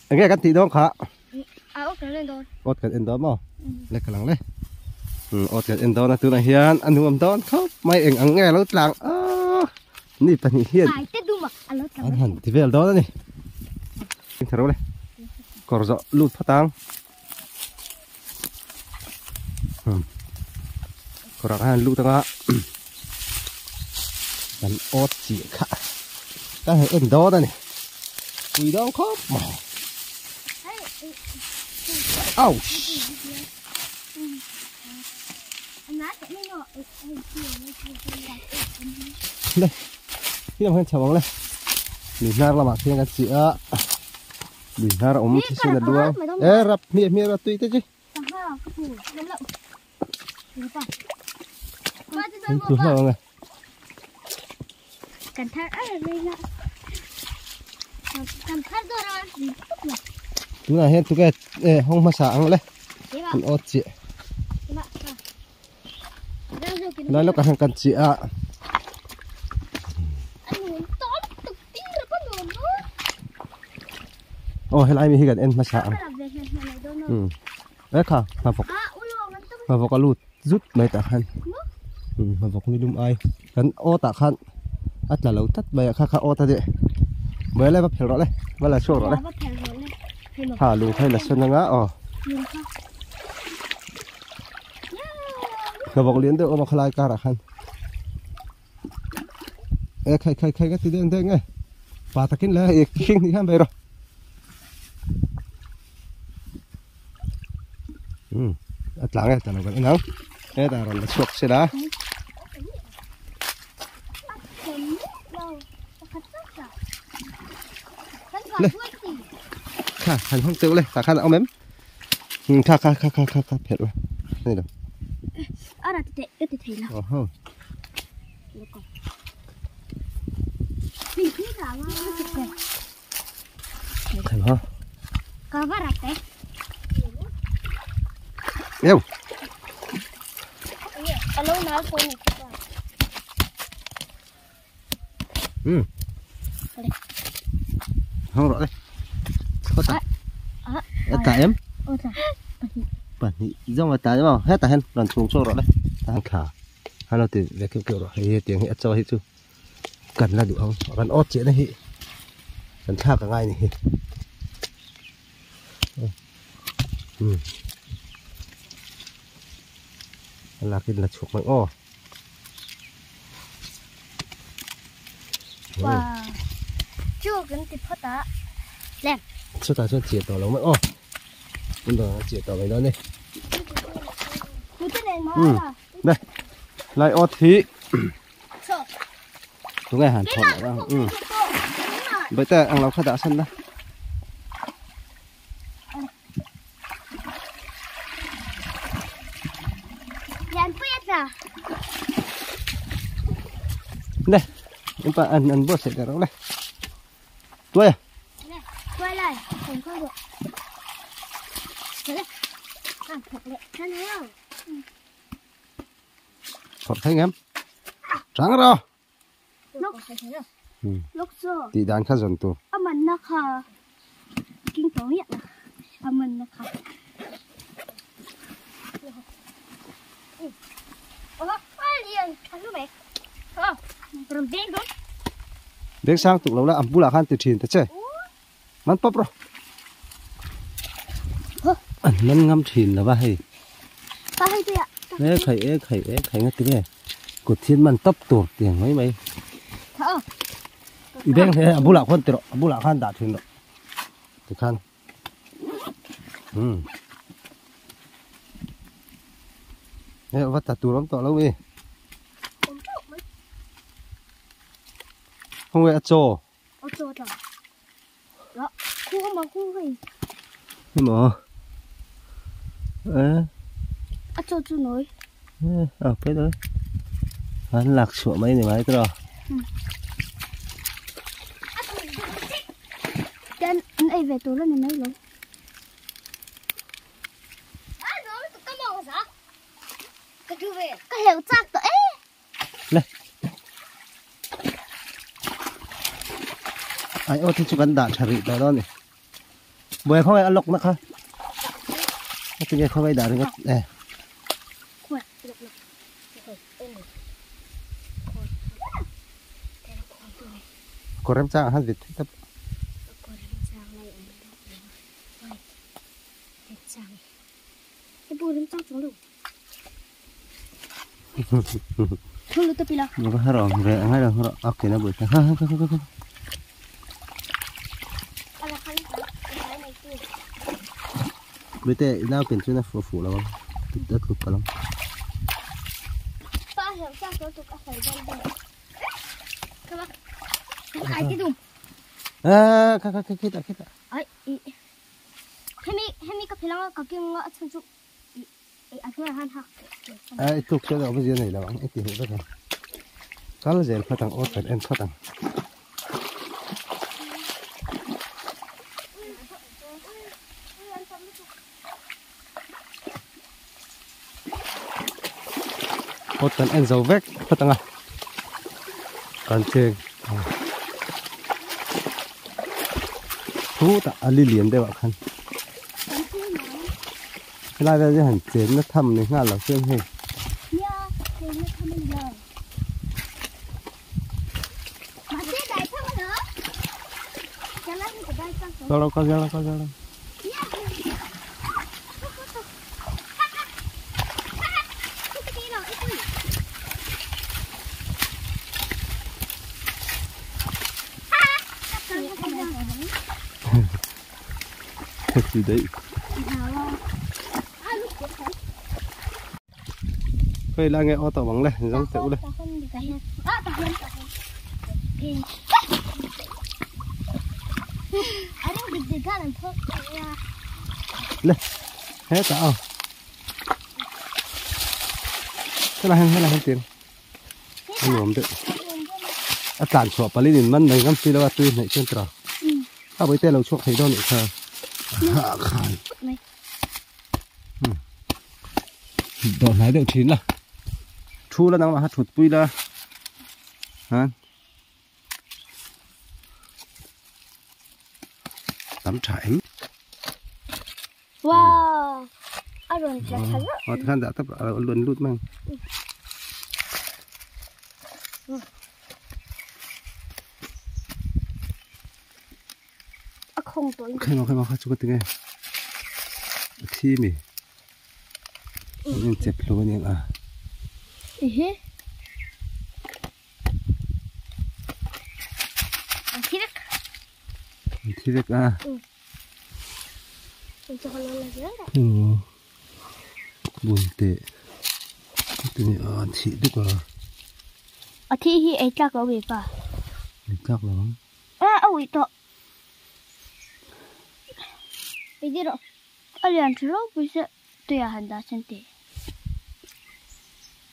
Enge kan tih dawn kha? A awt kan en dawn. Awt kan en dawn maw? Le ka lang le. Awt kan en dawn a tunah hian a nuam dawn khawp mai eng ang nge a lo tlang a ni pahnih hian an han ti vel dawn a ni. Tharo le. Kawr zawh lut phawt ang. Kawrah khan lut anga kan awt chiah kha ka hei en dawn a ni pui dawn khawp mai ouch le khi lam hian chho ang le mi hnar lamah khian kan chiah a. Lui hnar a awm thisen a luang e rap hmiah hmiah rap tui te chi. An tlu hlauh ang e. Tunah hian tuke e hawng hmasa ang le an awt chiah. Lai lawkah hian kan chiah a. Aw helai mi hi kan en hmasa ang. Um e kha hmavawk hmavawk a lut zut mai tah khan um hmavawk ni lum ai kan aw tah khan a tla lo tlat mai a kha kha aw ta deh buai lai va phel rawh le va la chhuak rawh le ha lung kha i la sawn anga aw hmavawk lian deuh a awm a khalai karah khan. E khai khai khai ka ti deng deng e pa takin le e khing ni hian bai ro um a tlang e talo kan enang e ta ron la chhuak se la le kha han hong teuh le ta khan a awm em kha kha kha kha kha kha phelh la ni lo ara ti te ti thei la oho Yêu. Ừ. Không rõ đây. Có ta. Ta em. Pahnih zawng a ta maw hetah hian rawn chhung chhuak rawh le a thla a lo ti ve keuh keuh rawh hei hi tiang hi a chaw hi chu kan la duh ang kan awt chiahna hi kan thlak a ngai a ni hi umm a lakin la chhuak mai aw. Chutah chuan chiah tawh lo mai aw. Chiah tawh mai dawn e. Đây, lại ót thì Tụi ngay hàn thọ lại ừ. Bây giờ ăn lẩu khá đã sân đó. Đây, em pa ăn ăn bữa sẽ được đây. Tuôi à? Quay lại, không có được. Thọt thấy em. Trắng rồi. Tị đàn khá dần tù. Beng sang tuk lo la am bulah khan ti thin ta che. Man pop ro. An man ngam thin lo va hei. E khai e khai e khai nga ti nge. Kut thiên man tap tur tiang mai mai. I beng he a bulah khuan ti rawh a bulah khan dah thin rawh. Tikhan. Um. E va ta tur awm tawh lo mi. Không nghe a chaw. Nhưng mà a chaw chu noi. À cái đó. Hắn lạc sủa mấy này mấy cái đó. Chân anh ấy về tù lên này mấy luôn. Cái hiểu chắc tụi ấy. Lên. Ai ô thì chúng ta đã chuẩn bị đó này. Buai khawngai a lawk na kha. A tinge khawngai dah ringawt e. Kawr remchang ah khan vit thei tawp. Bete nau ken chuan a fu fuh lo ang a tlu palh ang. Kha kha khitah khitah. Ai tuk chuan a awmzia nei lo ang i ti huh vek ang. Kal zel phawt ang aw kan en phawt ang. Awt kan en zo vek phawt ang a. Kan cheng Chutah a li lian deuh ah khan helai vel hi han chen na tham ni nghal lo chuan hei Kal lo kal zel ang kal zel ang. Chi daih. Hei lai nge aw tawh ang le zawng teh u le. Le hetah aw. Helai hian helai hian tiang a nuam deuh. A tlan chhuah palin in man mai ngam si lo a tui hnaih chuan tira. A bawihte lo chhuak thei dawn nih kha. Ha khan. Dawh hnai deuh thin la. Thu la nangmah kha thut pui la. Han. Tam tha em. Wow. A rawn tla tha lo. Aw tikhan dah tawp a rawn lut mai ang. A khawng tawh in. Khawi maw khawi maw kha chu ka ti nge. A thi mi. An in chep hlu aniang a. Ehe. An thi vek. An thi vek a. Bun teh tuni a an thih duk a. A thi hi ei tlak lo ve pa. Ei tlak lo ang. A a uih tawh. Ei di rawh. A lian tha ropui se tuiah han dah sen teh.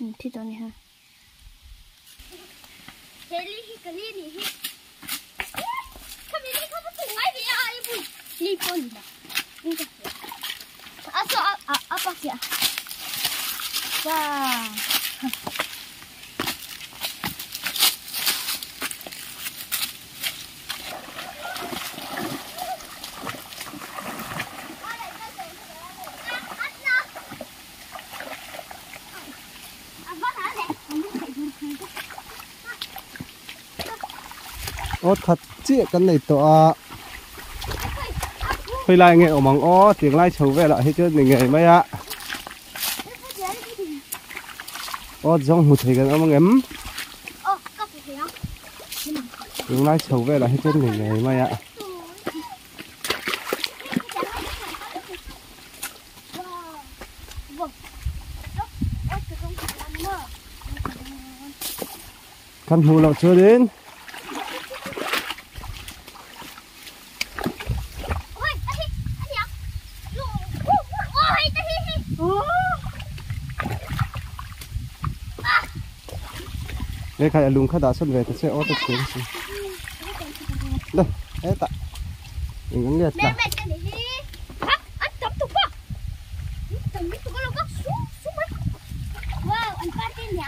An thi tawh a ni ha. Aw that chiah kan nei tawh a khawi lai nge awm ang aw tiang lai chho velah hi chuan ni ngei mai a aw zawng hmu thei kan awm ang em tiang lai chho velah hi chuan ni ngei mai a. Kan hmuh loh chuanin Lehkha a lung kha dah sawn ve ta che aw ta chhung si. Le, hetah eng ang nge tla.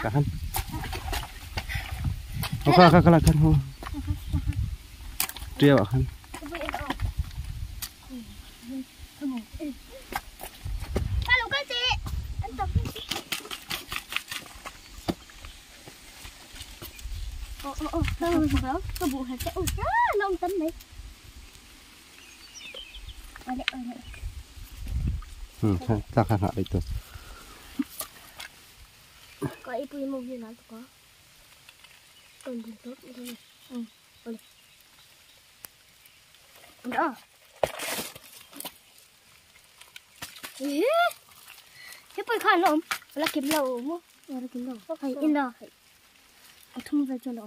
Tahan. Oh, kha kha kha khan ho. Triau ah khan. Ta kha ngah itu. Có ít bùi mông như nào có. Còn gì tốt nữa. Ừ, boleh. Đó. Ê. Thế bùi khan lắm. Là kiếm lâu mà. Là kiếm lâu. Hay in đó. Ở thung về cho nó.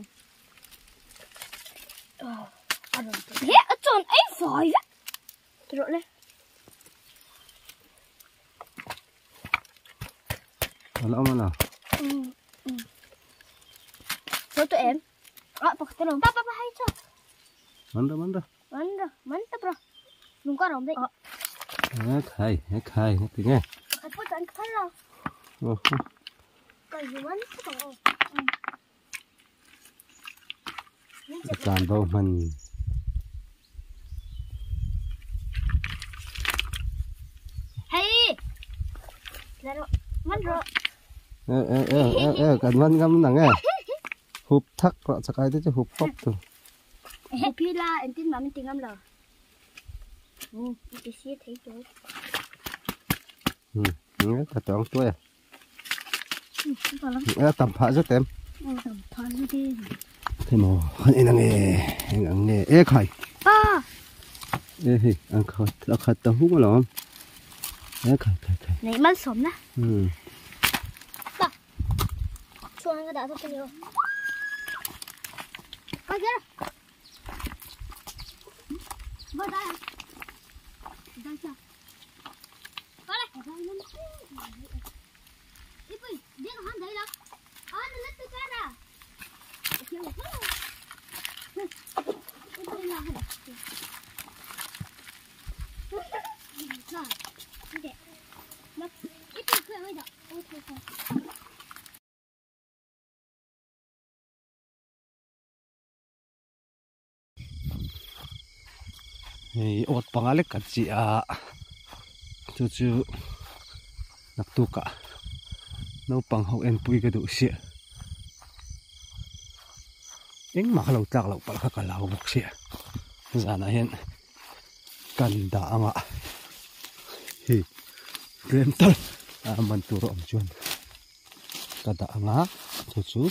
Ờ. Thế ở tròn ấy phải á. Rồi lên. Wala man ah. So to em. Ah, pakita lang. Papa, hay cho. Manda, manda. Manda, manda bro. Nung ka rom đấy. Khai, khai, cái nghe. Cái phút anh khai lo. Cái gì manda to. Làm đâu mình. Hey. Laro, manda. Ê, cần văn ngâm nè nghe. Hụp thắc rõ chắc ai thế chứ hụp hop tu. Hụp pila, em tin mà mình tin ngâm rồi. Cái xí thấy rồi. Ừ, thật chọn tôi à. Tầm phá rất em. Tầm phá rất đi. Thế mà, anh nghe, anh nghe, ê khai. À. Ê, anh khai, anh khai tao hút mà lắm. Ê khai, khai, khai. Này mất sống nè. Ừ. Chuang cái đã thôi nhiều. Coi kìa. Vô đây. Đây chưa? Có đây. Đi bùi, đi có hắn đấy đâu. À, nó lết tôi ra à. Đi bùi là hắn. Đi. Nó ít bùi cười bây giờ. Ôi thôi thôi. Hei ot pangalek ka chi a chu chu nak tu ka no pang ho en pui ka du sia eng ma lo tlak lo pal kha ka lau bok sia zana hian kan da anga hi tlem tal a man tur awm chuan ka da anga chu chu